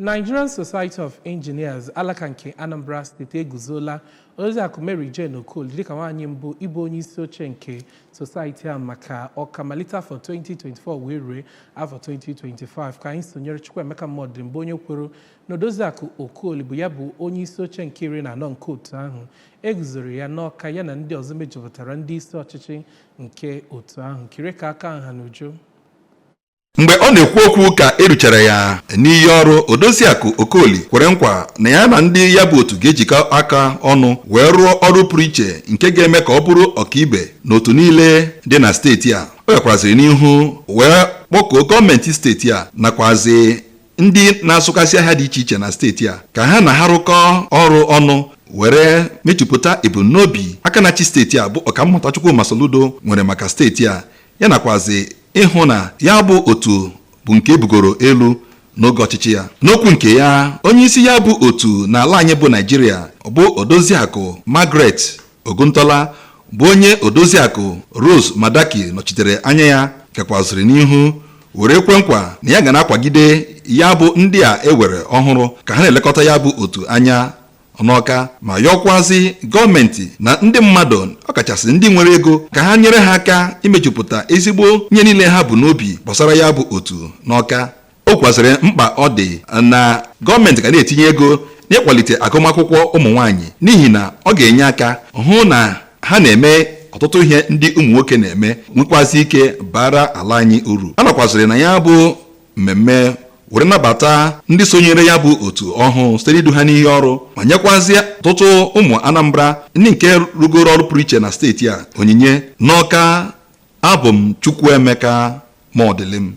Nigerian Society of Engineers alaka nke Anambra Steeti eguzola Odoziakụ Mary Jane Okoli dịka nwaanyị mbụ ịbụ onye isi oche nke society a maka Ọka malite afọ 2024 wee rue afọ 2025. Ka anyị sonyere Chukwuemeka Mmọdịrịm, bụ onye kwuru na Odoziakụ Okoli bụ ya bụ onye isi oche nke 14 nke otu ahụ eguzoro ya n'Ọka, ya na ndị ọzọ mejupụtara ndị isi ọchịchị nke otu ahụ. Kirie ka aka nha n'uju. Mgbe ọ na-ekwu okwu ka eruchara ya n'iyi ọrụ, Odoziakụ Okoli kwere nkwa na ya na ndị ya bụ otu ga-ejikọ aka ọnụ wee rụọ ọrụ pụrụ iche nke ga-eme ka ọ bụrụ ọkaibe n'otu niile dị na steeti a. Ọ gakwaziri n'ihu wee kpọkuo gọọmenti steeti a nakwazi ndị na-azụkasị ahịa dị iche iche na steeti a ka ha na ha rụkọ ọrụ ọnụ were mejupụta ebumnobi aka na-achị steeti a, bụ Ọkammụta Chukwuma Soludo, nwere maka steeti a, ya nakwazi ịhụ na ya bụ otu bụ nke ebugoro elu n'oge ọchịchị ya. N'okwu nke ya, onye isi ya bụ otu n'ala anyị bụ Naijiria, bụ Odoziakụ Margaret Oguntola, bụ onye Odoziakụ Rose Madaki nọchitere anya ya, gakwaziri n'ihu were kwe nkwa na ya ga na-akwagide ya bụ ndị a ewere ọhụrụ ka ha na-elekọta ya bụ otu anya n'Ọka, ma yọkwazi gọọmenti na ndị mmadụ, ọkachasị ndị nwere ego, ka ha nyere ha aka imejupụta ezigbo ihe niile ha bụ n'obi gbasara ya bụ otu n'Ọka. O kwaziri mkpa ọ dị na gọọmenti ga na-etinye ego n'ịkwalite agụmakwụkwọ ụmụ nwaanyị, n'ihi na ọ ga-enye aka hụ na ha na-eme ọtụtụ ihe ndị ụmụ nwoke na-eme, nwekwazị ike bara ala anyị uru. A nọkwazịrị na ya bụ mmemme were nabata ndị sonyere ya bụ otu ọhụụ site n'idu ha n'ihe ọrụ, ma nyekwazie ọtụtụ ụmụ Anambra ndị nke rugoro ọrụ pụrụ iche na steeti a onyinye. N'Ọka, abụ m Chukwuemeka Modilim.